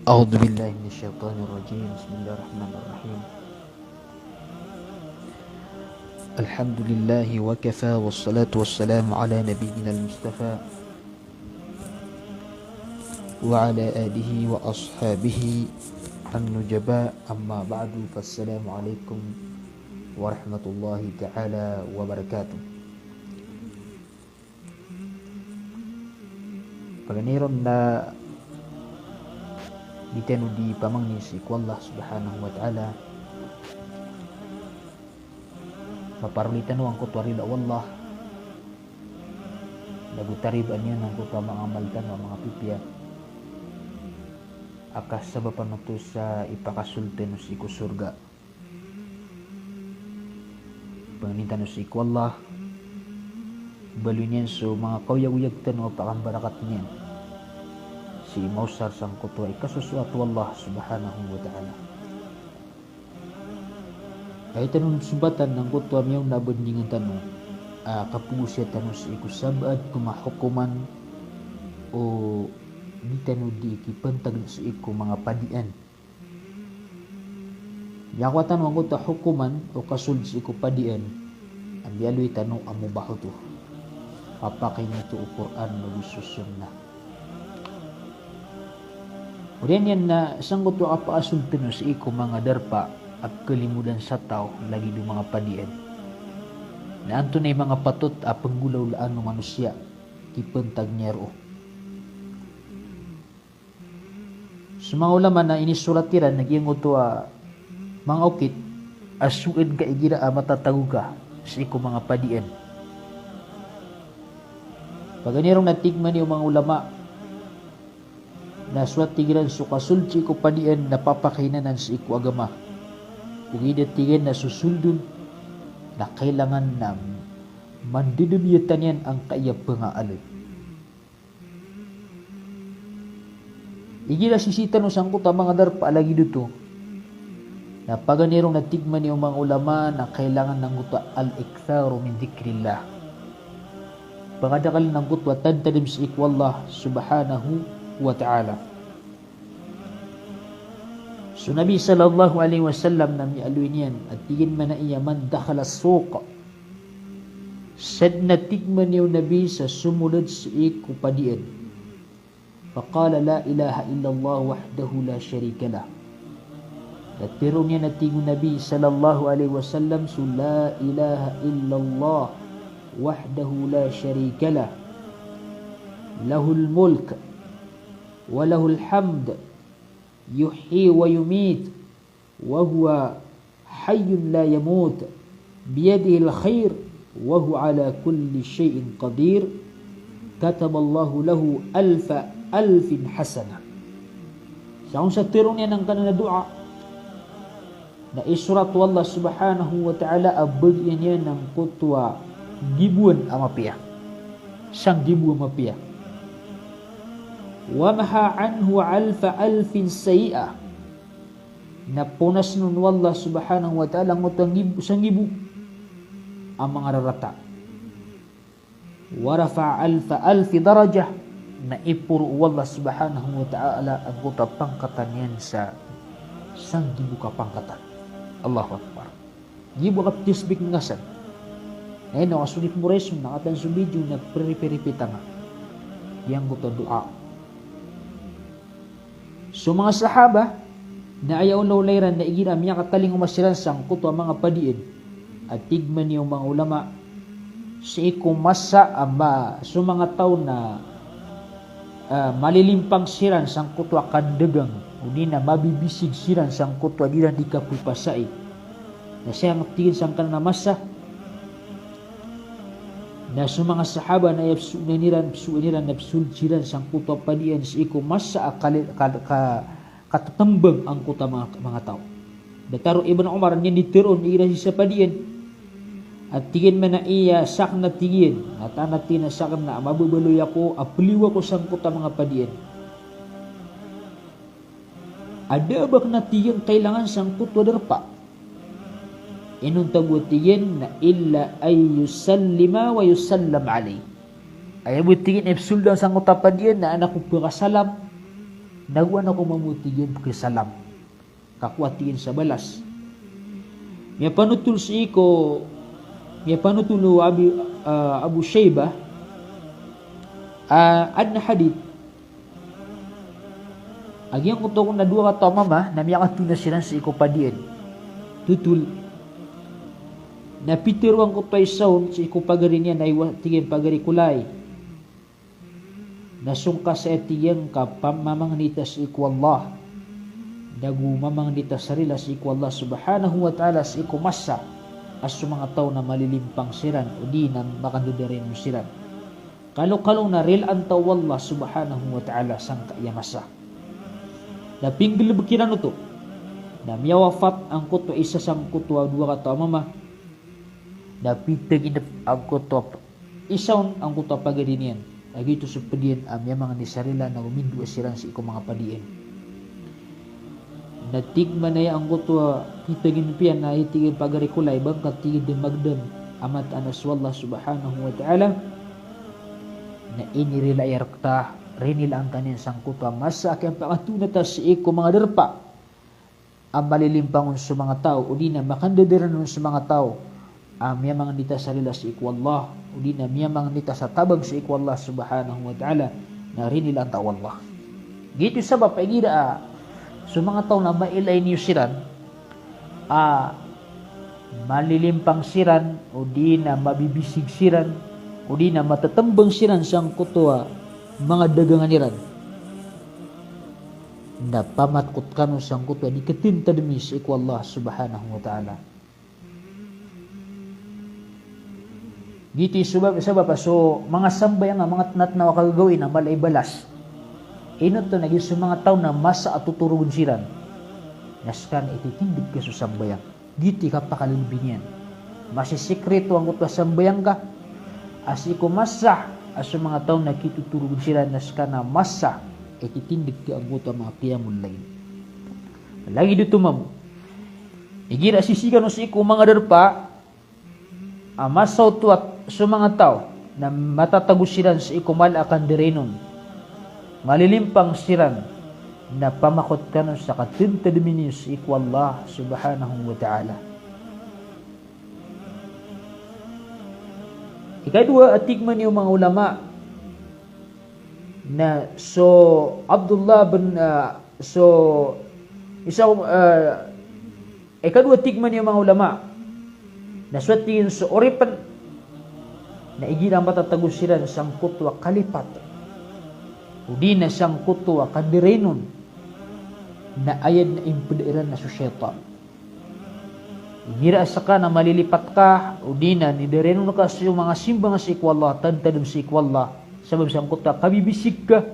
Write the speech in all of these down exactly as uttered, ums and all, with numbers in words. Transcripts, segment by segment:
أعوذ بالله من الشيطان الرجيم. بسم الله الرحمن الرحيم. الحمد لله وكفى، والصلاة والسلام على نبينا المصطفى وعلى آله وأصحابه النجباء، أما بعد، فالسلام عليكم ورحمة الله تعالى وبركاته. Paganay ron na di tano di pamangni sii ko Allah Subhanahu wa Ta'ala, maparoli tano angkoto a rila o Allah, nago taribaan iyan angkoto a manga amal tano a manga pipiya a kasabapan oto sa ipakasold tano sii ko sorga. Pangnin tano sii ko Allah, baloy niyan so manga kaoyagoyag tano a pakambarakat niyan sii maosar sangkoto a ikasosoat o Allah Subhanahu wa Ta'ala. Aya tano sombatan angkoto a miyaona a bandingan tano a kapagosaya tano sii ko sabaad ko manga hokoman o di tano di ikipantag sii ko manga padian. Miyakowa tano angkoto a hokoman o kasold sii ko padian a miyaaloy tano a mubah oto. Papakay niyan oto o Qur'an nago so Sunnah. Oriyan iyan na sangkoto a kapakasold tano sii ko manga darpa a kalimodan sa taw lagid o manga padian, na antonaa i manga patot a penggolawlaan o manosiya kipantag niyan roo. So manga ulama na inisorat iran na giyangkoto a manga okit a soed ka igira a matatago ka sii ko manga padian. Paganay ron na tig man iyo manga ulama na so a tig iran so kasold sii ko padian na papakay anan sii ko agama. Ogaid a tig iran na so sold on na kailangan na mandedebiyatan iyan angkaya pengaaloy. Igira sisii tano sangkoto a manga darpa a lagid oto, na paganay ron na tig man iyo manga ulama na kailangan angkoto a al-iktharu min dhikrillah. Pangadakel angkoto a tadtadem sii ko Allah Subhanahu wa Ta'ala. So Nabi sallallahu alaihi wasallam na miyaaloy niyan a tig iyan man a iya man dakhala suq. Sadn a tig man iyo Nabi sa somoled sii ko padian. Faqala la ilaha illallah wahdahu la sharika lah. Na teroon iyan a tig o Nabi sallallahu alaihi wasallam so la ilaha illallah wahdahu la sharika lah. Lahul mulk wa lahul hamd yuhyi wa yumit wa huwa hayyun la yamut, biyadihil khair, wa huwa ala kulli shay'in qadir, kataballahu lahu alfa alfin hasanah. Sa on sa teroon iyan angkanan a doa na isorat o Allah Subhanahu wa Ta'ala a bagian iyan angkoto a giboan a mapiya. Sanggibo a mapiya. Wa maha anhu alfa alfin sayyi'ah. Na ponas on o Allah Subhanahu wa Ta'ala angkoto a ngib-, sanggibo a manga rarata. Wa rafa'a alfa alfi darajah, na iporo o Allah Subhanahu wa Ta'ala angkoto a pangkatan iyan sa sanggibo ka pangkatan. Allahu Akbar. Gibo a katisbik ngasan. Na ino a so di pemorayson na katan so video na prepare-prepare tano giyangkoto a doa. So manga sahaba na aya olaola iran na igira a miyakatalingoma siran sangkoto a manga padian a tig man iyo manga ulama, sii ko masa a ma-, so manga taw na, ah, malilimpang siran sangkoto a kandagang, odi na mabibisig siran sangkoto a di iran di kapepasai. Na siyang tig iyan sangkanan a masa na so manga sahaba na aya pesoon iran, pesoon iran na pesold siran sangkoto a padian sii ko masa a kali-, ka-, ka-, katetembang angkoto a manga, manga taw. Datar o Ibn Umar niyan di teroon igira sii sa padian. A tig iyan man a iya sakn a tig iyan, a taan a tig iyan a sakn na mababaloy ako a peliyo ako sangkoto a manga padian. A da a ba kena tig iyan kailangan sangkoto a darpa. Inonta bo tig iyan na illa an yusallima wa yusallam alayh. Aya bo tig iyan a ipesold angka sangkoto a padian na an ako pekasalam, Na go anan ko mambo, tig iyan, pkhasalam. Ka kowa, tig iyan, sa balas. Miyapanotol sii ko, miyapanotol o Abi, ah, Abu Shaybah, ah, adn a hadith a giyangkoto a dowa kataw a mama na miyakatona siran sii ko padian. Totol. Na pitharo angkoto a isa on sii ko pagari niyan a iwa, tig iyan, pagari ko lay. Na song ka saya, tig iyan, ka pa-, mamangni ta sii ko Allah. Na go mamangni ta sa rila sii ko Allah subhanahu wa ta'ala sii ko masa a so manga taw na malilimpang siran, odi na makandadarayon siran. Kalokalo na rilaan ta o Allah subhanahu wa ta'ala sangkaya masa. Na pinggalbk iran oto. Na miyawafat angkoto a isa sangkoto a dowa kataw a mama. Na pithaginep angkoto a isa on angkoto a pagari niyan. Na giyoto so pd iyan a miyamangni sa rila na go mindoa siran sii ko manga padian. Na tig mambo aya angkoto a pithaginep iyan na aya, tig iyan, pagari ko lay, ba ngka, tig iyan, dn magdam a mataan a so Allah subhanahu wa ta'ala na inirila iyan rkta, rinilaan ta niyan sangkoto a masa a kiyapakatona ta sii ko manga darpa a malilimpang on so manga taw, odi na makandadarayon on so manga taw a miyamangni ta sa rila sii ko Allah, odi na miyamangni ta sa tabang sii ko Allah subhanahu wa ta'ala, na rinilaan ta o Allah. Giyoto i sabap a igira a so manga taw na mailay niyo siran a malilimpang siran, odi na mabibisig siran, odi na matatmbang siran sangkoto a manga dagangan iran, na pamakot kano sangkoto a di katantadmi sii ko Allah subhanahu wa ta'ala. Giyoto i sabap, sabap a so manga sambayang a manga tnatnaw a kagagawii na mala i balas. Ino oto? Na giya so manga taw na masa a totorogn siran na ska na ititindg ka so sambayang. Giyoto i kapakalbi niyan. Masisikrito angkoto a sambayang ka a sii ko masa a so manga taw na kitotorogn siran na ska na masa a ititindg ka angkoto a manga qiyamul layl. Lagid oto mambo, igira sisii kano sii ko manga darpa a masa oto a so manga taw na matatago siran sii ko mala a kandarayon on, malilimpang siran, na pamakot kano sa katantadmi niyo sii ko Allah subhanahu wa ta'ala. Ikadowa a tig mambo o manga ulama na so Abdullah bin, ah, so isa, ah, Ikadowa, tig mambo o manga ulama, na so, tig iyan, so oripn na igira matatago siran sangkoto a kalipat, odi na sangkoto a kandarayon on, na aya dn a impda iran na so shaytan. Igira ska na malilipat ka, odi na nidarayon ka so manga simba nga sii ko Allah, tadtadm sii ko Allah, sabap sangkoto a kabibisig ka,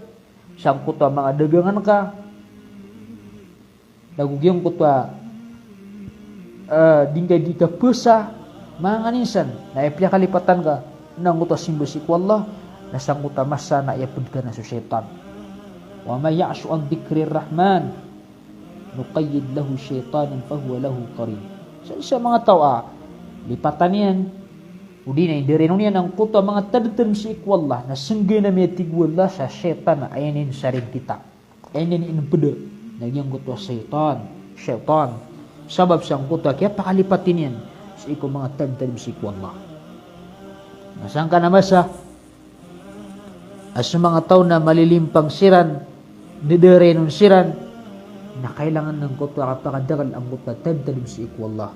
sangkoto a manga dagangan ka, na go giyangkoto a, eh, di ngka di kapasa, manga nganin san, na aya piyakalipatan ka na angkoto a simba sii ko Allah, na sangkoto a masa na aya pd ka na so shaytan. Wa man ya'shu an dhikrir rahman nuqayyid lahu shaytanan fahuwa lahu qarin. Sa, sa manga taw a lipatan iyan, odi na indarayon iyan angkoto a manga tadtadm sii ko Allah, na sanggiyan a miyatig o Allah sa shaytan a aya niyan saring kita. Aya niyan inpda na giyangkoto a shaytan, shaytan. Sabap sangkoto a kiyapakalipati niyan sii ko manga tadtadm sii ko Allah. Na sangkanan a masa a so manga taw na malilimpang siran, didarayon siran, na kailangan angkoto a kapakadakl angkoto a tadtadm sii ko Allah.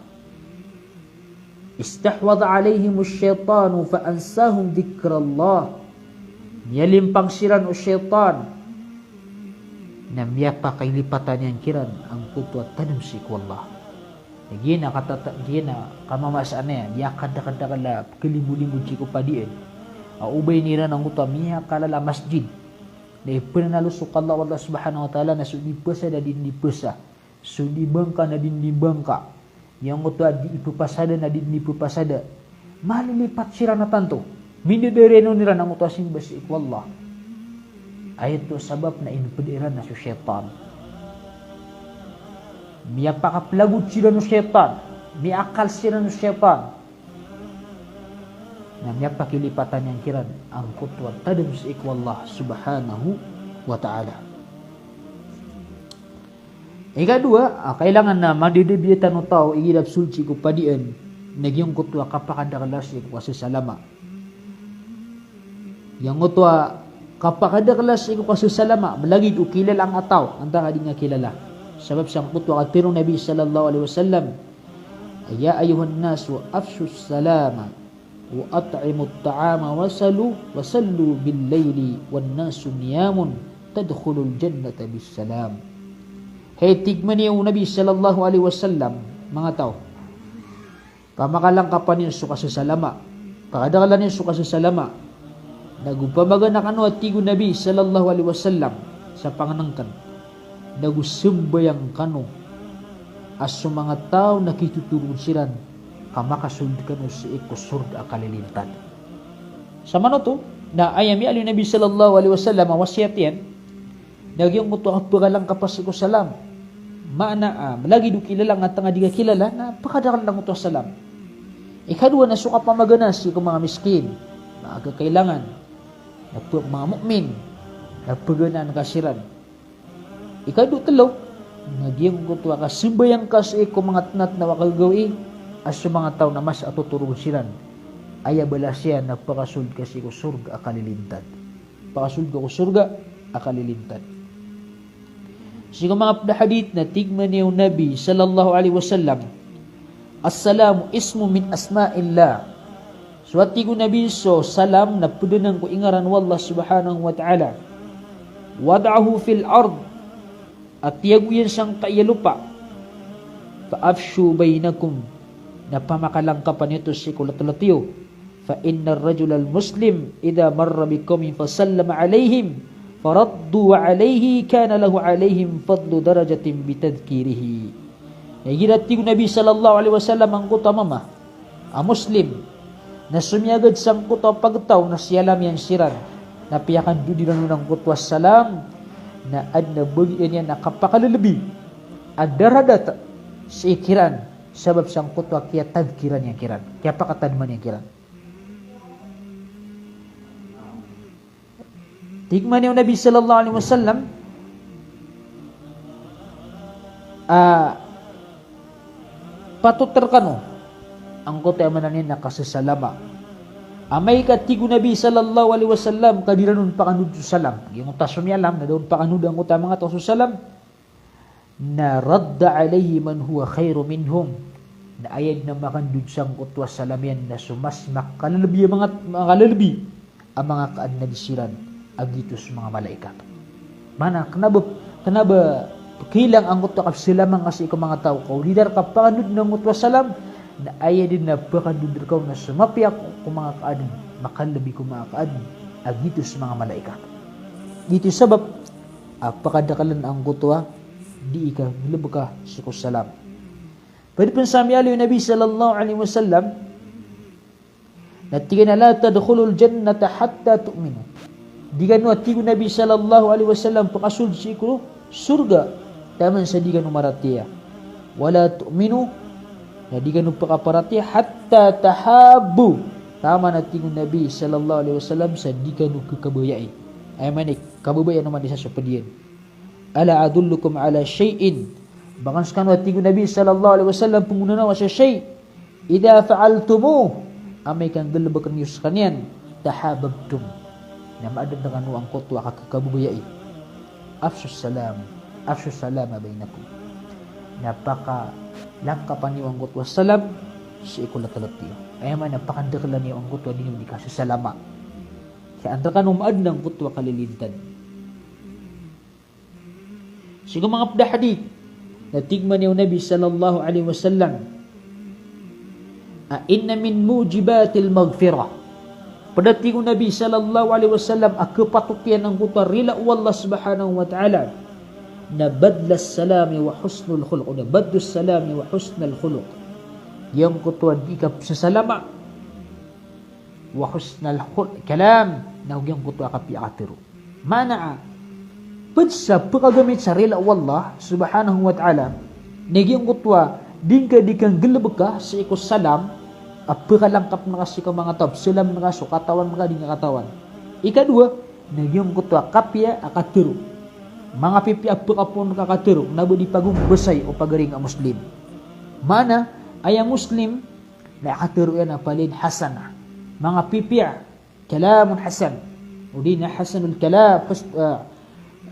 Istahwadha alayhimush shaytanu fa ansahum dhikrallah. Miyalimpang siran o shaytan, na miyapakailipatan iyan kiran angkoto a tadm sii ko Allah. Na giya na katata-, giya na kamamasaan iyan, di akadakadakl a pkhalimbolimbo sii ko padian. A o ba iniran angkoto a miyakalala a masjid. Na ipnanalo so kala o Allah subhanahu wa ta'ala na so di pasa na di, di pasa. So di bangka na di, di bangka. Giyangkoto a di ipapasada na di, di ipapasada. Malilipat siran a tanto. Mindidarayon iran angkoto a simba sii ko Allah. Aya oto sabap na inpd iran na so shaytan. Miyapakaplagot siran o shaytan. Miyakal siran o shaytan. Na miyapakilipatan iyan kiran angkoto a tadm sii ko Allah subhanahu wa ta'ala. Ikadowa, a, kailangan na madadabiya tano taw igira psold sii ko padian, na giyangkoto a kapakadakl sii ko kasasalama. Giyangkoto a kapakadakl sii ko kasasalama, malagid o kilala angka taw, antaa ka di ngka kilala. Sabap sangkoto a katharo o Nabi sallallahu alaihi wasallam, "Ya ayyuhan nasu afshus salama, wa at'imut ta'ama, wa salu, wa sallu bil laili, wan nasu niyamun, tadkhulul jannata bis salam." Hay, tig mambo o Nabi sallallahu alaihi wasallam, manga taw, pamakalangkapan iyo so kasasalama. Pakadaklan iyo so kasasalama. Nago pamagana kano, a tig o Nabi sallallahu alaihi wasallam, sa pangnngkn. Nago sambayang kano a so manga taw na kitotorog siran ka makasold kano sii ko sorga a kalilintad. Sa manoto, na aya miyaaloy o Nabi sallallahu alaihi wasallam a wasiyat iyan, na giyangkoto a pkalangkapa sii ko salam. Maana, a, malagid o kilala angka taw a di ngka kilala, na pakadakl angkoto a salam. Ikadowa na so kapamagana sii ko manga miskin, manga kakailangan, na p-, manga mu'min, na paganaan ka siran. Ikadotlo, na giyangkoto a kasambayang ka sii ko manga tnatnaw a kagagawii, a so manga taw na masa a totorog siran, aya balas iyan na pakasold ka sii ko sorga a kalilintad. Pakasold ka ko sorga a kalilintad. Sii ko manga pd a hadith na tig mambo o Nabi sallallahu alaihi wasallam, "As-salamu ismun min asma'illah." So, a tig o Nabi, so salam na pd anan ko ingaran o Allah subhanahu wa ta'ala. "Wad'uhu fil ard." A tiyago iyan sangkai a lopa. "Fa afshu bainakum." Na pamakalangkapan iyo oto sii ko ltlt iyo. "Fa innar rajulal muslim idha marra biqaumin fa sallama alaihim, fa raddu alaihi, kana lahu alaihim fadlu darajatin bitadhkirihi." Na igira, tig o Nabi sallallahu alaihi wasallam, angkoto a mama a Muslim na somiyagad sangkoto a pagtaw na siyalam iyan siran, na piyakandod iran on angkoto a salam, na adn a bagian iyan a kapakalbi a daradat sii kiran, sabap sangkoto a kiyatadhkiran iyan kiran, kiyapakatadman iyan kiran. Tig mambo o Nabi sallallahu alaihi wasallam, a, patot rkano angkoto a maana niyan na kasasalama. Amay ka, tig o Nabi sallallahu alaihi wasallam, ka di ran on pakandod so salam. Giyangkoto a somiyalam na da on pakandod angkoto a manga taw so salam. Na radda alaihi man huwa khairun minhum. Na aya dn a makandod sangkoto a salam iyan na so mas makalbi a manga, makalbi a manga kaadn a di siran, a giyoto so manga malaikat. Maana, kna ba, kna ba pkhilang angkoto a kapsalam angka sii ko manga taw, ka o di da rka pakandod angkoto a salam, na aya dn a pakandod rka on na so mapiya ko manga kaadn, makalbi ko manga kaadn, a giyoto so manga malaikat. Giyoto i sabap a pakadaklan angkoto a dii kanggalbka sii ko salam. Pd pn sa miyaaloy o Nabi sallallahu alaihi wasallam, na tig iyan a, "La tadkhulul jannata hatta tu'minu." Di kano, a tig o Nabi sallallahu alaihi wasallam, pakasold sii ko sorga taman sa di kano maratiyaya. "Wa la tu'minu," na di kano pakaparatiyaya, "hatta tahabbu," taman, a tig o Nabi sallallahu alaihi wasallam, sa di kano kakabayai. Aya maana i kababayaan o manga isa so pd iyan. "Ala adullukum ala shay'in?" Ba kan skano, a tig o Nabi sallallahu alaihi wasallam, pngonanawa sa shay', "idha fa'altumuh," amay ka nggalbkn iyo skaniyan, "tahabbtum," na maadn rkano angkoto a kakhababayai. "Afshus salam, afshus salama bainakum," na pakalangkapan iyo angkoto a salam sii ko ltlt iyo. Aya maana, pakandaklan iyo angkoto a dii niyo dii kasasalama. Sa an rkano maadn angkoto a kalilintad. Sii ko manga pd a hadith, na tig mambo o Nabi sallallahu alaihi wasallam, a, "Inna min mujibatil maghfirah." Pd a, tig o Nabi sallallahu alaihi wasallam, a khapatot iyan angkoto a rila o Allah subhanahu wa ta'ala, na badlas salami wa husnul khuluq, na badlus salami wa husnul khuluq. Giyangkoto a dii kapsasalama, wa husnul khul-, kalam, na giyangkoto a kapiya a katharo. Maana a, pd sa pkagamit sa rila o Allah subhanahu wa ta'ala, na giyangkoto a dii ngka dii kanggalbka sii ko salam, a pkalangkapn ka sii ko manga taw, salam ka so katawan ka, dii ngka katawan. Ikadowa, na giyangkoto a kapiya a katharo. Manga pipiya a pkapoon ka katero, na ba di pagombasay o pagari nga Muslim. Maana, aya Muslim, na katero iyan a palin hasana. Manga pipiya, kalamun hasan. O di na hasanul kalam, hus-, ah,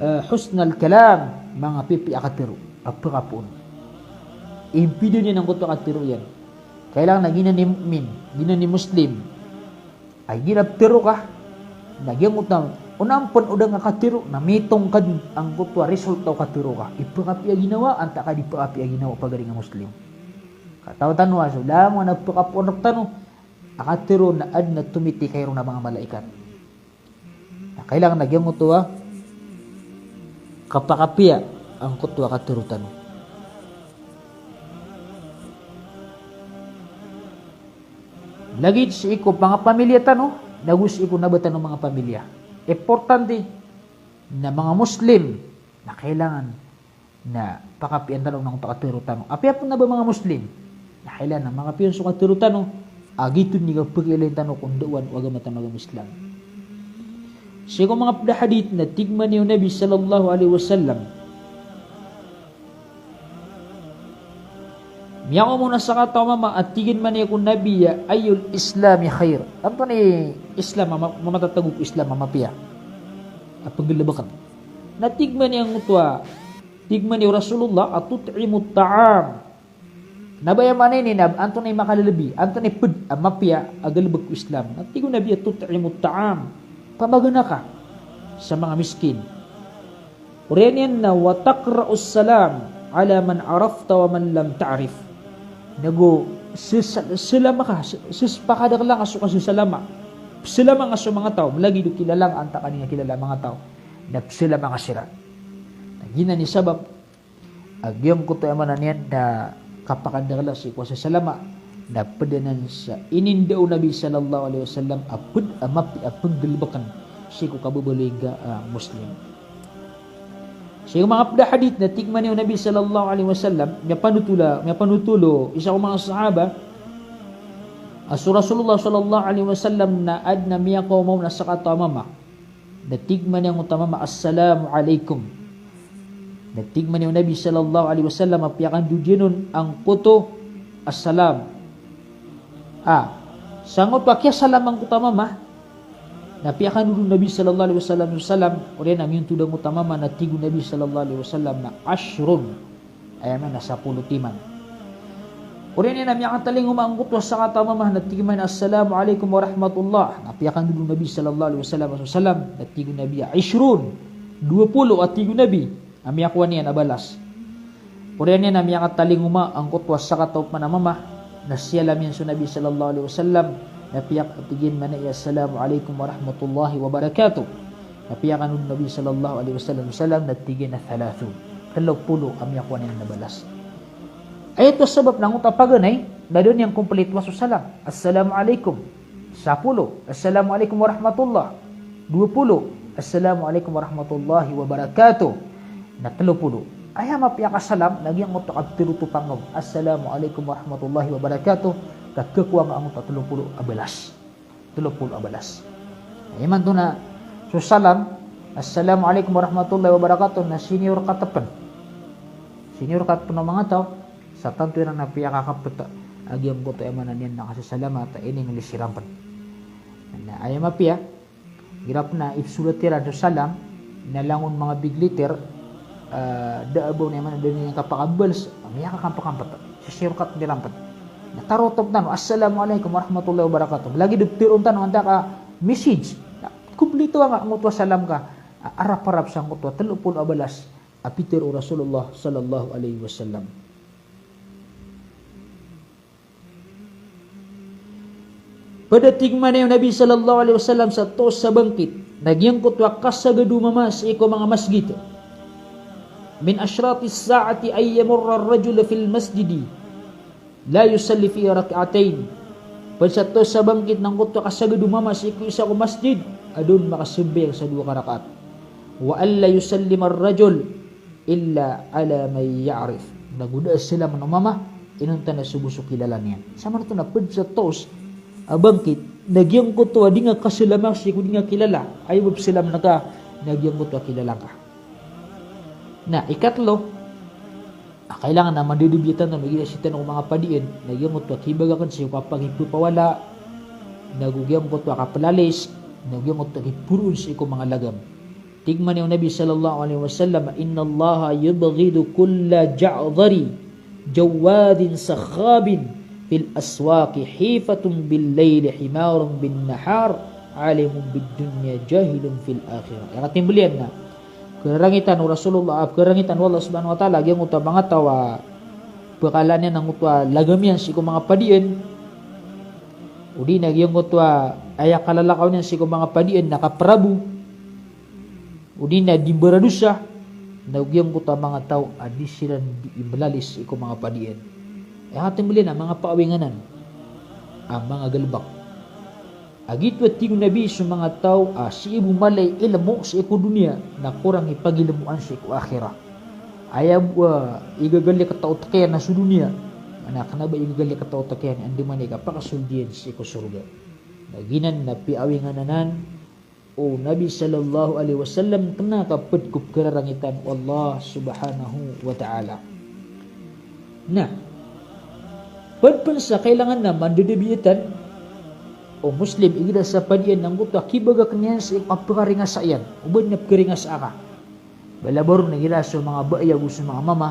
ah, husnal kalam, manga pipiya a katero, a pkapoon. Impidon iyan angkoto a katero iyan. Kailangan na giyanan i mu'min, giyanan i Muslim. Ay, igira ptero ka, na giyangkoto a, o na pn o da nga katero, na mitongkad angkoto a resulta o katero ka. Ipkapiya ginawa, antaa ka di pkapiya ginawa o pagari nga Muslim. Katawan tano a so langon a pkapoon rktano a katero na adn a tomitikairo na manga malaikat. Na kailangan na giyangkoto a kapakapiya angkoto a katero tano. Lagid sii ko manga pamilya tano, nago sii ko na ba tano manga pamilya. Importante na manga Muslim, na kailangan na pakapiyaan tano angkoto a katero tano. Apiya pn na ba manga Muslim, na kailangan na makapiya on so katero tano a giyoto i kapkhailay tano ko ndaowan o agama tano a agama Islam. Sii ko manga pd a hadith na tig mambo o Nabi sallallahu alaihi wasallam, miyakaoma on a sakataw a mama a tig iyan mambo ko Nabi a, "Ayyul Islami khair?" Antonaa i Islam a ma-, mamatatago ko Islam a mapiya a pnggalbkn? Na tig mambo angkoto a, tig mambo o Rasulullah a, "Tut'imut ta'am." Na ba aya maana niyan na antonaa i makalalabi, antonaa i pd a mapiya a galbk ko Islam? Na tig o Nabi a, "Tut'imut ta'am." Pamagana ka sa manga miskin. Oriyan iyan na, "Wa taqra'us salam ala man arafta wa man lam ta'rif." Nago sesal-, salama ka, ses-, ses-, pakadakla nga so kasesalama. Psalama nga so manga taw, mlagid o kilala nga antaa ka di nga kilala a manga taw, na psalama nga siran. Na giyanan i sabap a giyangkoto a aya maana niyan na kapakadakla sii ko kasesalama, na pd anan sa inindao o Nabi sallallahu alaihi wasallam a pd a mapiya a pnggalbkn sii ko kababaloy nga, ah, Muslim. Sii ko manga pd a hadith na tig mambo o Nabi sallallahu alaihi wasallam, miyapanotol a, miyapanotol o isa ko manga sahaba a so Rasulullah sallallahu alaihi wasallam na adn a miyakaoma on a sakataw a mama. Na tig mambo angkoto a mama, "Assalamu alaikum." Na tig mambo o Nabi sallallahu alaihi wasallam a piyakandod iyan on angkoto a salam. Ah, sangkoto a kiyasalam angkoto a mama, na piyakandod o Nabi sallallahu alaihi wasallam so salam, oriyan a miyontod angkoto a mama, na tig o Nabi sallallahu alaihi wasallam na, "Ashrun." Aya maana na sapolo timan. Oriyan iyan na miyakatalingoma angkoto a sakataw a mama na tig iyan a, "Assalamu alaikum warahmatullah." Na piyakandod o Nabi sallallahu alaihi wasallam so salam, na tig o Nabi a, "Ishrun." Dowa polo a tig o Nabi a miyakowa niyan a balas. Oriyan iyan na miyakatalingoma angkoto a sakataw pman a mama, na siyalam iyan so Nabi sallallahu alaihi wasallam, na piyak-, tig iyan mambo a, "Assalamu alaikum warahmatullahi wabarakatuh." Na piyakandod o Nabi sallallahu alaihi wasallam so salam, na tig iyan a, "Thalathun." Tlo polo a miyakowa niyan a balas. Aya oto a sabap na angkoto a paganay, na da niyan komplitowa so salam. "Assalamu alaikum." Sapolo. "Assalamu alaikum warahmatullah." Dowa polo. "Assalamu alaikum warahmatullahi wabarakatuh." Na tlo polo. Aya mapiya ka salam, na giyangkoto a kaptharo oto pangkam, "Assalamu alaikum warahmatullahi wabarakatuh." Ka khakowa nga angkoto a tlo polo a balas. Tlo polo a balas. Na imanto na so salam, "Assalamu alaikum warahmatullahi wabarakatuh," na senior cut pn. Senior cut pn o manga taw, sa tanto iran a piyakakapta a giyangkoto a aya maana niyan na kasasalama ta ininglisiran pn. Na aya mapiya, igira pn a ipsolat iran so salam, na langon manga big letter, ah, da a ba on aya maana, da niyan kapakabals, miyakakampakampta. Sisirkat iran pn. Na tarotop tano, "Assalamu alaikum warahmatullahi wabarakatuh." Lagid o ptharoon tano antaa ka message. Na komplito nga angkoto a salam ka, ah, arap-arap sangkoto a tlo polo a balas a pitharo o Rasulullah sallallahu alaihi wasallam. Pd a tig mambo o Nabi sallallahu alaihi wasallam sa toos sa bangkit, na giyangkoto a kasagad o mama sii ko manga masjid. "Min ashratis sa'ati an yamurra ar-rajulu fil masjidi la yusalli fihi rak'atain." Pd sa toos sa bangkit na angkoto a kasagad o mama sii ko isa ko masjid a da on makasambayang sa dowa ka rakaat. "Wa an la yusallima ar-rajul illa ala man ya'rif." Nago da a salam o mama inonta na so bo so kilala niyan. Samanoto na pd sa toos a bangkit, na giyangkoto a di nga kasalama sii ko di nga kilala. Aya bo psalamn ka, na giyangkoto a kilala ngka. Na ikatlo a kailangan a mandodobiyatan tano, igira sii tano ko manga padiyan, na giyangkoto a kibagakan sii ko kapakipepawala, na go giyangkoto a kapelalis, na go giyangkoto a kiporoon sii ko manga lagam. Tig mambo o Nabi sallallahu alaihi wasallam, "Innallaha yubghidu kulla ja'dhari jawwadhin sakhabin fil aswaqi hifatun bil laili himarun bin nahar alimun bid dunya jahilun fil akhirah." Aya katimbalian na kerarangitan o Rasulullah, ah, kerarangitan o Allah Subhanahu wa Ta'ala, giyangkoto a manga taw a pekalaan iyan angkoto a lagam iyan sii ko manga padiyan, odi na giyangkoto a aya kalalakaw niyan sii ko manga padiyan na kaperabo, odi na di mbaradosa, na giyangkoto a manga taw a di siran di melalis sii ko manga padiyan. Aya katimbalian a manga paawingan anan a manga galebek. A giyoto a tig o Nabi, so manga taw a sii bo mala i ilmo sii ko doniya na korang i pagilmoan sii ko akhirah. Aya bo a igagalikt a otak iyan na so doniya, na kena ba igagalikt a otak iyan, andamanaya i kapakasold iyan sii ko sorga. Na giyanan na piyaawingan anan o Nabi sallallahu alaihi wasallam, kena ka ped ko pekerarangitan o Allah Subhanahu wa Ta'ala. Na ped pen sa kailangan a mandodobiyatan o Muslim igira sa padiyan angkoto a kibagakan iyan sii ko kapekaringasa iyan, o ba adn a pekaringasa ka. Bala ba ron na igira so manga babay ago so manga mama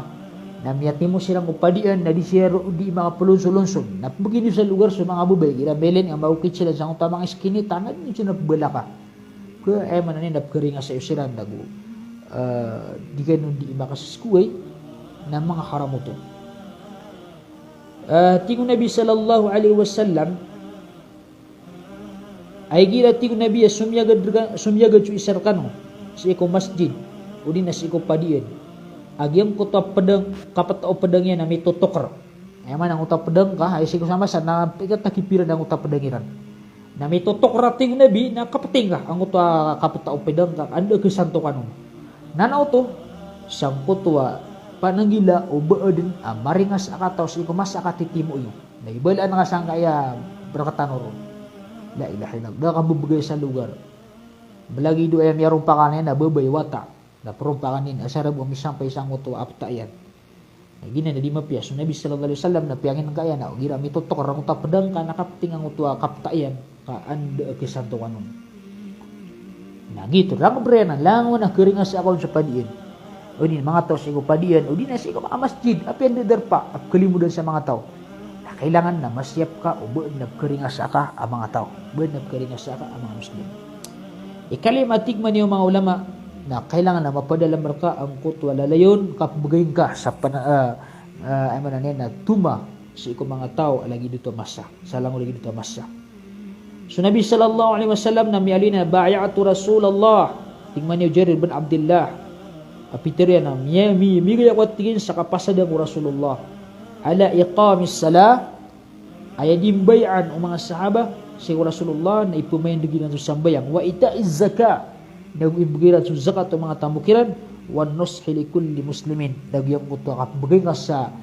na miyatimo siran ko padiyan na di siran di makapelonsolonsol, na pembegay niyo sa logar so manga babay igira mailay niyo a maokit siran sangkoto a manga iskinitan na di niyo siran pebalaka. Ka aya maana niyan na pekaringasa iyo siran ago, eh, di kano di makaseskoway, na manga haram oto. Eh, tig o Nabi sallallahu alaihi wasallam, a igira, tig o Nabi, a somiyagad reka-, somiyagad so isa rekano sii ko masjid odi na sii ko padiyan a giyangkoto a pedang, kapeta o pedang iyan na mitotoker. Aya maana angkoto a pedang ka, aya sii ko sa masa na pekataki piran angkoto a pedang iran. Na mitotoker, tig o Nabi, na kapeting ka angkoto a kapeta o pedang ka, anda a kesantokan on. Na na oto sangkoto a pananggila o ba adn a maringasa ka taw sii ko masa a katitimo iyo. Na ibalaan ka sangkaya bereketan o ron. La ilaha illallah. Da ka bebegay sa logar. Belagid o aya miyarompakan iyan a babay, wata. Na perompakan iyan, asar a bo misampay sangkoto a peta iyan. Na giyanan na di mapiya. So Nabi sallallahu alaihi wasallam na piyangingka iyan a igira mitotoker angkoto a pedang ka na kapeting angkoto a kapeta iyan, ka anda a kesantokan on. Na giyoto, rangkeb iran a langon a keringasa ka on sa padiyan, odi na manga taw sii ko padiyan, odi na sii ko manga masjid, apiya anda darpa a pekalimodan sa manga taw. Na kailangan na masiyap ka o ba adn a pekeringasa ka a manga taw, ba adn a pekeringasa ka a manga Muslim. Ikalima, tig man iyan o manga ulama, na kailangan na mapadalam reka angkoto a lalayon, kapebegay ngka sa pana-, ah, ah, aya maana niyan na toma sii ko manga taw a lagid oto a masa, sa langon lagid oto a masa. So Nabi sallallahu alaihi wasallam na miyaaloy na, "Bay'tu Rasulallah." Tig man iyan o Jarir bin Abdillah a pitharo iyan a miya-, mi-, migay ako, tig iyan, sa kapasad ko Rasulullah. "Ala iqamis salah." Aya di mbay'an o manga sahaba sii ko Rasulullah na ipemaindeg iran so sambayang. "Wa ita'iz zakah." Na go imbegay iran so zakat o manga tamok iran. "Wan nushi li kulli muslimin." Na go giyangkoto a kapebegay ngka sa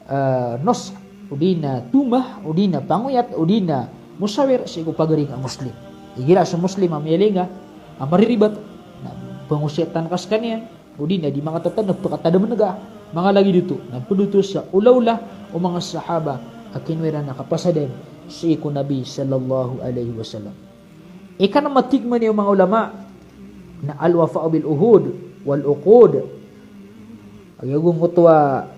eh, nush, odi na toma, odi na pangoyat, odi na mosawir sii ko pagaring a Muslim. Igira so Muslim a miyalinga a mariribat, na pangosiyatan ka sekaniyan, odi na di makatatad na pekatadamen ka, manga lagid oto. Na ped oto sa olaola o manga sahaba a kinowa iran a kapasadan sii ko Nabi sallallahu alaihi wasallam. Ikanm a tig man iyan o manga ulama na al-wafa'u bil uhud wal uqud. Aya giyangkoto a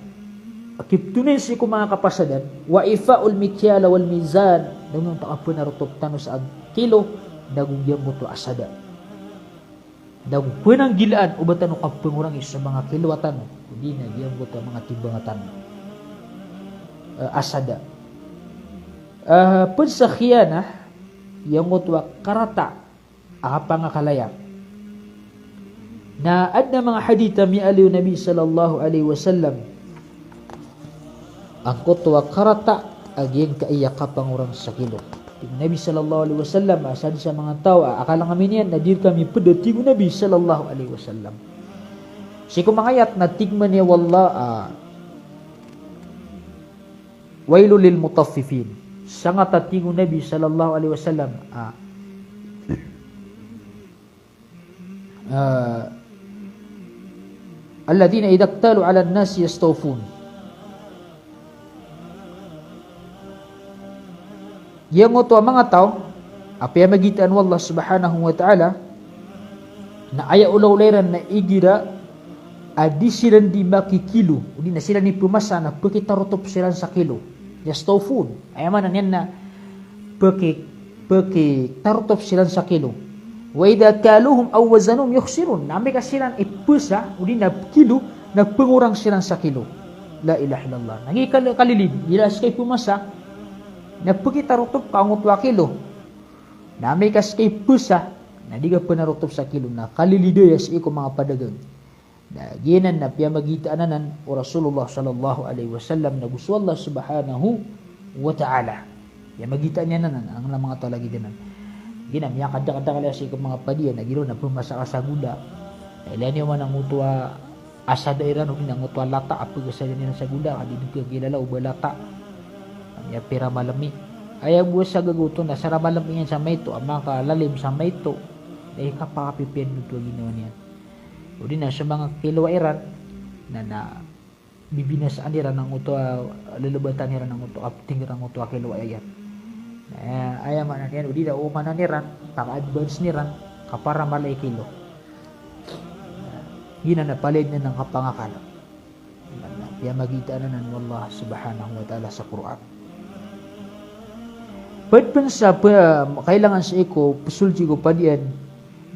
kiptonen sii ko manga kapasadan, wa ifa'ul mikyala wal mizan, na go giyangkoto a kapenarotop tano sa kilo, na go giyangkoto a sada. Na go penanggilaan o ba tano kapengorangi so manga kiloa tano, odi na giyangkoto a manga timbanga tano, eh, a sada. Eh, ped sa khiyanah, giyangkoto a karata a kapangakalaya. Na aden a manga hadith a miyaaloy o Nabi sallallahu alaihi wasallam angkoto a karata a giyangkaya kapangorang sa kilo. Tig o Nabi sallallahu alaihi wasallam a sadn sa manga taw a akalang ami niyan na di rekami ped, tig o Nabi sallallahu alaihi wasallam. Sii ko manga ayat na tig man iyan o Allah a, "Wailul lil mutaffifin." Sangat a, tig o Nabi sallallahu alaihi wasallam, a, a, Alladhina idha iktalu 'alan nasi yastawfun. Giyangkoto a manga taw a piyamagitaan o Allah Subhanahu wa Ta'ala na aya olaola iran na igira a di siran di makikilo, odi na siran i pemasa na pekitarotop siran sa kilo. Yastawfun. Aya maana niyan na peki, pekitarotop siran sa kilo. Wa idha kaluhum aw wazanuhum yukhsirun. Na amay ka siran i pesa, odi na kilo, na pengorang siran sa kilo. La ilaha illallah. Na giya kal-, kalilid, igira seka i pemasa, na pekitarotop ka angkoto a kilo. Na amay ka seka i pesa, na di ka penarotop sa kilo. Na kalilid aya sii ko manga padagang. Na giyanan na piyamagitaan anan o Rasulullah sallallahu alaihi wasallam na go so Allah Subhanahu wa Ta'ala. Piyamagitaan iyan anan, angkoto a manga taw lagid anan. Giyanan, miyakadakadakal aya sii ko manga padian, na giraw na pemasa ka sa gola. Na ilaya niyo man angkoto a asada iran, odi na angkoto a lata a pegasadan iran sa gola, ka di den kekilala o ba lata. Miyapira malemi. Aya bo a sagagaw oto na sara malemi iyan sa maito, a makalalim sa maito. Na ikapakapipiya den oto a ginawa niyan. Odi na so manga kilowa iran, na, na bibinasaan iran angkoto a, lelebatan iran angkoto a, kapting iran angkoto a kilowa iyan. Na, aya maana niyan, odi na o maana niran, paka-advance niran, ka para mala i kilo. Giyanan na palaya den a kapangakal. Na piyamagitaan anan o Allah Subhanahu wa Ta'ala sa Qur'an. Ped pen sa pe-, kailangan sii ko pesoldi ko padian,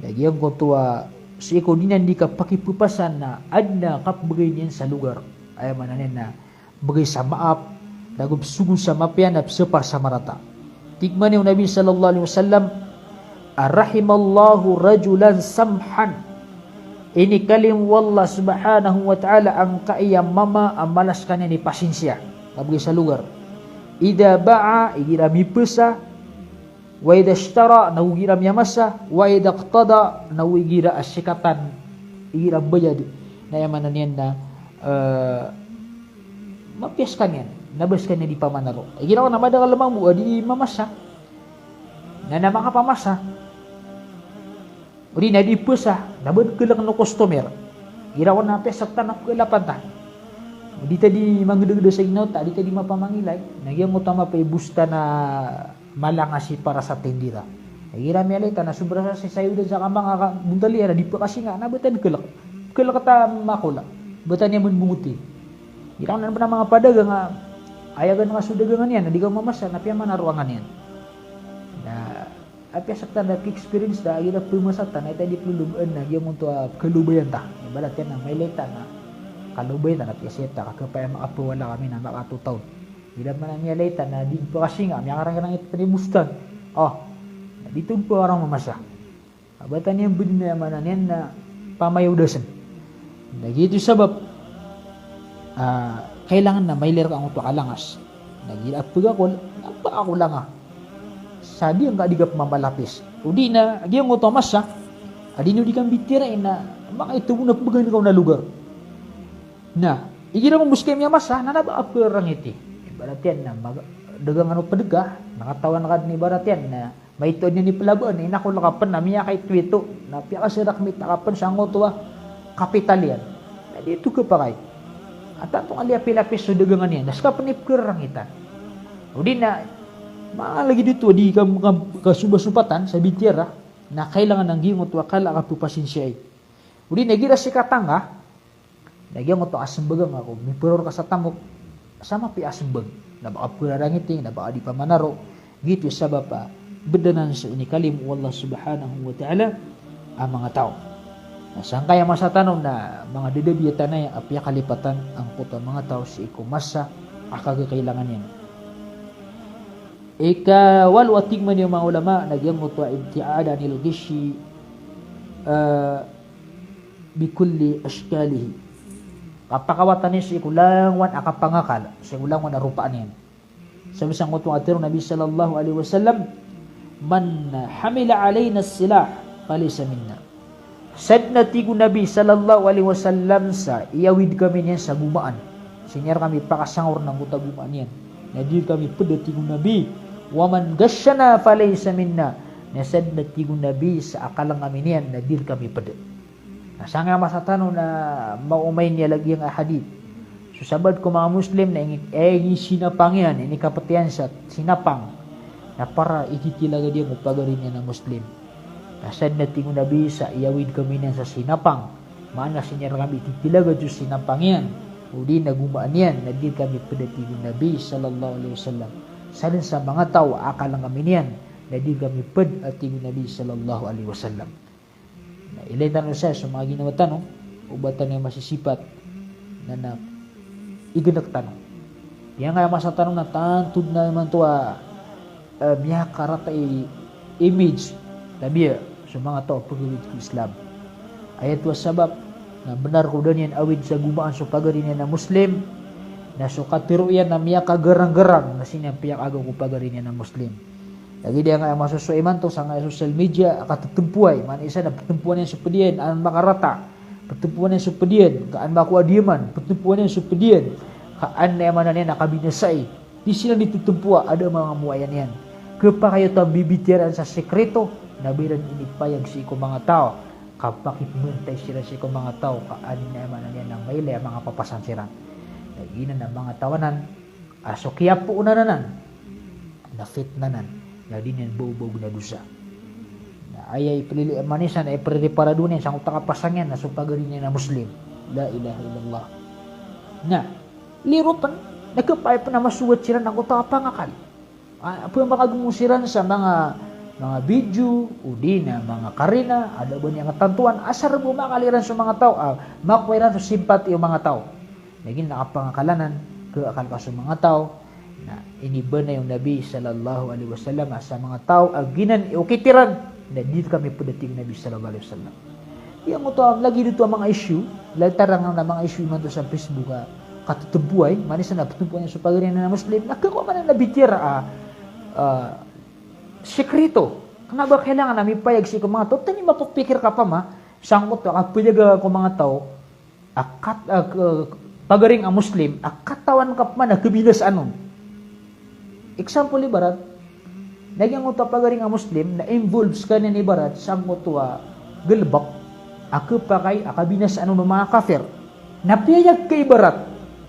na giyangkoto a sii ko di nan di kapakipepasan na aden a kapebegay niyan sa logar. Aya maana niyan na begay sa maap, na go pesogo sa mapiya na pesepar sa marata. Tig man o Nabi sallallahu alaihi wasallam, "Rahimallahu rajulan samhan." Inikalim o Allah Subhanahu wa Ta'ala angkaya mama a mala sekaniyan i pasinsiya. Kabegay sa logar. Idha ba'a, igira mipesa, wa idha ishtara, na go igira miyamasa, wa idha iqtada, na go igira a sikatan, igira bayad. Na aya maana niyan na, eh, mapiya sekaniyan, na ba sekaniyan di pamanaro. Igira ko na madakel a mambo a di mamasa, na, na makapamasa. Odi na di pesa, na ba den keleken o customer. Igira ko na piya sekta na pekelapan ta. Di ta di manggedegede sa ginawa ta, di ta di mapamangilay. Na giyangkoto a mapiya i bos ta na malanga si para sa tindira. Igira miyalay ta na sobra sa sayodan sa kamanga ka bontal iyan na di pekasinga, na ba ta den kelek. Kelek ta makola. Ba ta niyan membongoti. Igira ko na pen a manga padagang a, aya ganaka so dagangan iyan, na di ka mamasa, na piyamanaro angan iyan. Na apiya sekta na ki-experience ta, igira pemasa ta na ita di pelolobaan na giyangkoto a kalobayan ta. Ibarat iyan na mailay ta na kalobayan ta na piya sii ta, ka kepaya makapawala kami na makatotaw. Igira man a miyalay ta na di pekasinga, miyakarangirang ito pen i bos ta. Oh, na di ito pen orang mamasa. Ba ta niyan beden, aya maana niyan na pamayodasen. Na giyoto i sabap, ah, kailangan na mailay reka angkoto a kalangas. Na igira pegakol, na pekakol anga. Sa di angka di ka pemamalapis. Odi na giyangkoto a masa a di niyo di kambitiyarai na manga ito bo na pebegan ka on a logar. Na igira mambo sekaniyan miyamasa, na na ba a perangiti. Ibarat iyan na mag-, dagangan o pedega, na katawan ka den, ibarat iyan na maito den i pelabaan, inakol ka pen na miyakaitoito, na piyakaserak mita ka pen sangkoto a kapital iyan. Na di ito kepakay. Antaa pen a liyapilapis so dagangan iyan, na seka pen i pekerangitan. Odi na, manga lagid oto a di ka, ka, kasombasopatan sa bitiyara, na kailangan a giyangkoto a kala a kapepasinsiyai. Odi na igira sikatan ka, na giyangkoto a sembagan ka ko miperor ka sa tamok, sa mapiya a sembag. Na ba ka perarangiti, na ba ka di pamanaro, giyoto i sabap a bed anan sa inikalim o Allah Subhanahu wa Ta'ala a manga taw. Na sangkaya masa tano na manga dadabiatan aya a piyakalipatan angkoto a manga taw sii ko masa a kagakailangan iyan. Ikawalo a tig man o manga ulama na giyangkoto a ibti'ad anil ghishi, eh, bikulli ashkalihi. Kapakawatan iyan sii ko langowan a kapangakal, sii ko langowan a ropaan iyan. Sabap sangkoto a tig o Nabi sallallahu alaihi wasallam, "Man hamala alaina silah, falaysa minna." Sadn a tig o Nabi sallallahu alaihi wasallam sa iyawid kami niyan sa gomaan. Sii niyan rkami pakasangoren angkoto a gomaan iyan. Na di rkami ped a tig o Nabi, "Wa man ghashana falaysa minna." Na sadn a tig o Nabi sa akaleng ami niyan na di rkami ped. Sangkaya masa tano na maomay niyan lagid a hadith. So sabaad ko manga Muslim na ini, eh, ini sinapang iyan, ini kapetiyan sa sinapang. Na para ititilaga diyan ko pagari niyan a Muslim. Na sadn a tig o Nabi sa iyawid kami niyan sa sinapang. Maana sii niyan rkami ititilaga so sinapang iyan. O di na gomaan iyan, na di kami ped a tig o Nabi sallallahu alaihi wasallam. Sadn sa manga taw a akal kami niyan, na di kami ped a tig o Nabi sallallahu alaihi wasallam. Na ilay tano saya so manga ginawa tano, o ba tano iyan masisipat na, na igenek tano. Giyangkaya masa tano na tanto dn a imanto a, eh, miyakarata i image, tabiya, so manga taw a pegawid ko Islam. Aya oto a sabap na benar ko da niyan awid sa gomaan so pagari niyan a Muslim, na so katero iyan na miyakagarang-garang na sii niyan piyakaagaw ko pagari niyan a Muslim. Lagid aya nga a masosowa imanto sangkaya social media a katetempoay, maana isa na petempoan iyan so ped iyan an makarata, petempoan iyan so ped iyan ka an makowa diyaman, petempoan iyan so ped iyan ka an, aya maana niyan na, kabinasai. Di siran di tetempoa, a da manga moayan iyan. Kepakay oto a bibitiyarai sa sekreto, na ba iran inipayag sii ko manga taw, ka pakipembantay siran sii ko manga taw ka an, aya maana niyan na, mailay a manga papasan siran. Na giyanan a manga taw anan a so kiyapoonan anan na fitna anan, na di niyan baobaog na dosa. Na aya ipelili a manisa na ipereriparadonen sangkoto a kapasang iyan na so pagari niyan a Muslim. La ilaha illallah. Na liro pen, na kepakay pen a masogat siran angkoto a pangakal. Ah, pemakagomo siran sa manga, manga video, o di na manga karina a da ba niyan katantoan, asar bo makaliran so manga taw, ah, makowa iran so simpati o manga taw. Na giyanan a kapangakal anan, keakal ka so manga taw. Na inibanay o Nabi sallallahu alaihi wasallam a sa manga taw a giyanan i okit iran, na di kami ped a tig o Nabi sallallahu alaihi wasallam. Giyangkoto a lagid oto a manga issue, lagid tarang na manga issue imanto sa Facebook a katetempoay, maana isa na petempoan iyan so pagari niyan a Muslim, na kekowaan iyan a bitiyarai a, ah, sekreto. Kena ba kailangan a mipayag sii ko manga taw, ota ini mapepikir ka pama sangkoto a kapayaga ko manga taw a kat-, a, ke-, pagari nga a Muslim, a katawan ka pman a kabinasaan on. Example ibarat, na giyangkoto a pagari nga a Muslim, na involved sekaniyan ibarat sangkoto a galebek, a kepakay a kabinasaan on o manga kafir. Na piyayag ka ibarat,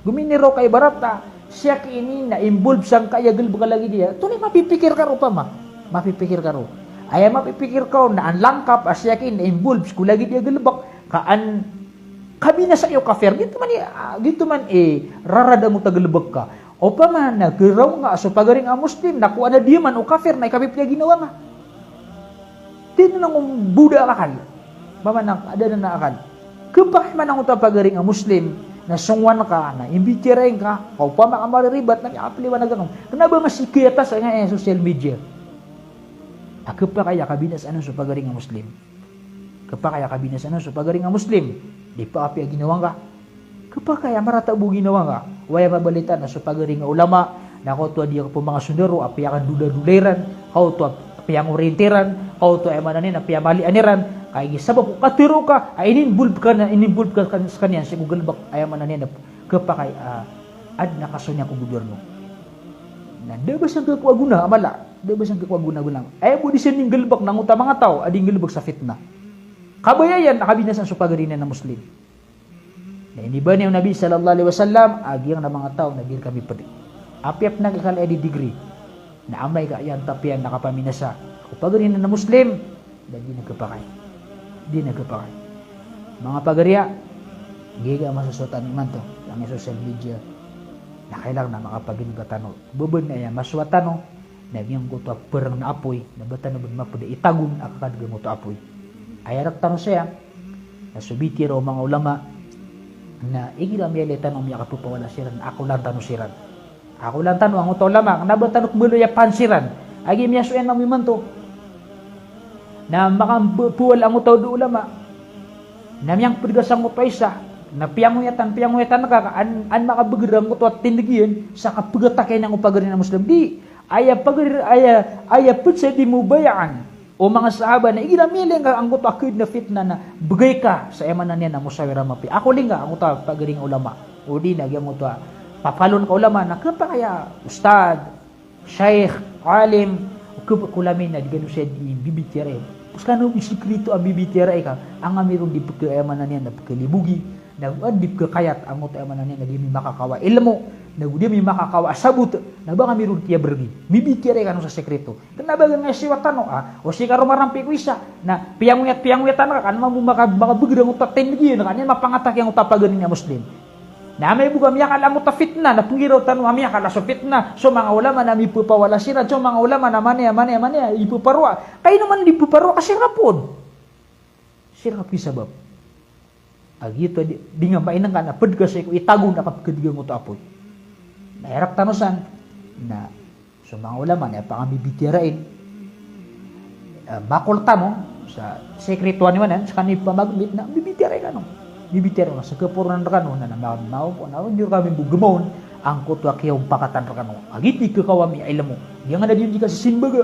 gominiraw ka ibarat a, siyaki ini na involved sangkaya galebek a lagid iyan, tonaa i mapipikir ka ron opama, mapipikir ka ron. Aya mapipikir ka on na an langkap a siyaki ini na involved sangko lagid iyan galebek, ka an kabinasai o kafir, giyoto man i, ah, giyoto man i rarad angkoto a galebek ka. Opama na geraw nga a so pagari nga a Muslim na kowaan a diyaman o kafir na ikapipiya ginawa nga. Di na nangomboda a akal. Opama na da na akal. Kepakay man angkoto a pagari nga a Muslim na songowan ka na imbitiyarai ngka, ka opama ka mariribat na miyakapaliwanag ka. Kena ba masikiyata sa nga, eh, social media a kepakay a kabinasaan on so pagari nga a Muslim. Kepakay a kabinasaan on so pagari nga a Muslim. Di pakapiya ginawa ngka. Kepakay a marata bo ginawa ngka. Oway a mabalitaan a so pagari nga a ulama na kaoto a di ako pemanga sondaro a piyakandodadolai ran, kaoto a piyangorinti ran, kaoto a aya maana niyan na piyamalian iran. Ka aya sabap o katero ka a ininvolve ka na, ininvolve ka sekaniyan sii ko galebek, aya maana niyan na kepakay a, ah, aden a kaso niyan ko gobyerno. Na da ba sangkoto a gona a mala, da ba sangkoto a gona, gona. Aya bo di siran inggalebek na angkoto a manga taw a di inggalebek sa fitna. Kabaya iyan a kabinasaan so pagari niyan a Muslim. Na inibanay o Nabi sallallahu alaihi wasallam a giyangkanan a manga taw na di rkami ped. Apiya pen a kekal a aya di degree. Na amay ka iyan tapiyan na kapaminasa ko pagari niyan a Muslim, na di na kepakay. Di na kepakay. Manga pagari a, giya a masosowa tano imanto, sangkaya social media, na kailangan a makapagingat tano. Beben aya masowa tano, na giyangkoto a pereng na apoy, na ba tano ben maped a itagon a kakadeg angkoto a apoy. Aya rek tano saya, na so bitiyara o manga ulama, na igira miyailay tano a miyakapepawala siran, akolan tano siran. Akolan tano angkoto a ulama, kena ba tano kembaloy a pan siran. Agi miyasowa iyan a mimanto. Na makapepawala angkoto a ulama. Na miyangped ka sangkoto a isa. Na piyangoyatan, piyangoyatan ka, ka an, an makabeger angkoto a tindeg iyan, sa kapegatak iyan angkoto a pagari niyan a Muslim. Di, aya pagari, aya, aya ped sa di mubayaan o manga sahaba na igira miyailay ngka angkoto a kaden a fitna na begay ka sa aya maana niyan na musawira a mapiya. Akoling ka angkoto a pagari nga a ulama. O di na giyangkoto a papalon ka ulama na kepakay a ustad, shaykh, alim, o kep-, kolamin na di kano saya di bibitiyarai. Skano bo i sikrito a bibitiyarai ka, angkami ron di pkha, aya maana niyan na pkhalibogi, na go di pkhakayat angkoto, aya maana niyan na di ami makakawa ilmo, na go di ami makakawa sabot, na ba kami ron kiyabrgi. Bibitiyarai kano sa sikrito. Kna ba giyangkai siyowa tano a, o sii ka ron marampi ko isa, na piyangoyat, piyangoyatan ka, ka an mambo maka-, makabgr angkoto a tindg iyan, ka an iyan mapangataki angkoto a paganay a Muslim. Na amay bo ka miyakala angkoto a fitna, na pnggiraw tano a miyakala so fitna, so manga ulama na mipphawala siran, so manga ulama na mani, mani, mani, ippharo. Ka ino man di ppharo ka siran pn. Siran pn i sabap. A giyoto a di, di nga mainngka na pd ka sii ko itago na kapkadg angkoto a apoy. Na irak tano san, na so manga ulama na aya pangambibitiyarain, eh, makol tano sa sikrito a niyaman, skano i pamagmbit na bibitiyarai kano. Bibitiyarai kano sa kaporan rkano na, na ma-, ma-, na ron di rkami bo gmaon angkoto a kiyaompakatan rkano. A giyoto i khakawa ami a ilmo. Giyangkanan a di ami di kasisimbaga,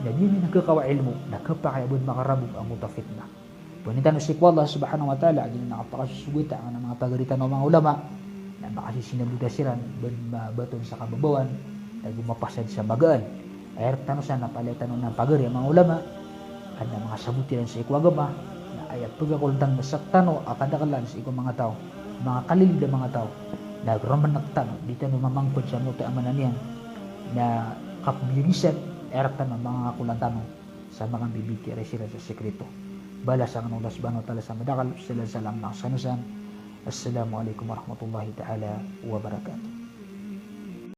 na di ami na khakawa ilmo, na khapakay a ba dn makarabok angkoto a fitna. Pangnin tano sii ko Allah subhanahu wa ta'ala a giyanan a kapakasosogat angkanan a manga pagari tano a manga ulama, na makasisinaboda siran, ba dn mabatoon sa kababawan, na go mapasad sa magaan. Aya rktano san na palaya tano nan pagari a manga ulama, adn a manga sabot iran sii ko agama, na aya pkhakolantan tano a kadaklan sii ko manga taw, manga kalilid a manga taw, na rmnk tano, di tano mamangpd sa moto a maana niyan, na kapbirisan, aya rktano a manga kakolan tano sa manga bibitiyarai siran sa sikrito. Balasan kano o Allah subhanahu wa ta'ala sa madakl, salam, salam, na skano san. Assalamu alaikum warahmatullahi ta'ala wabarakatuh.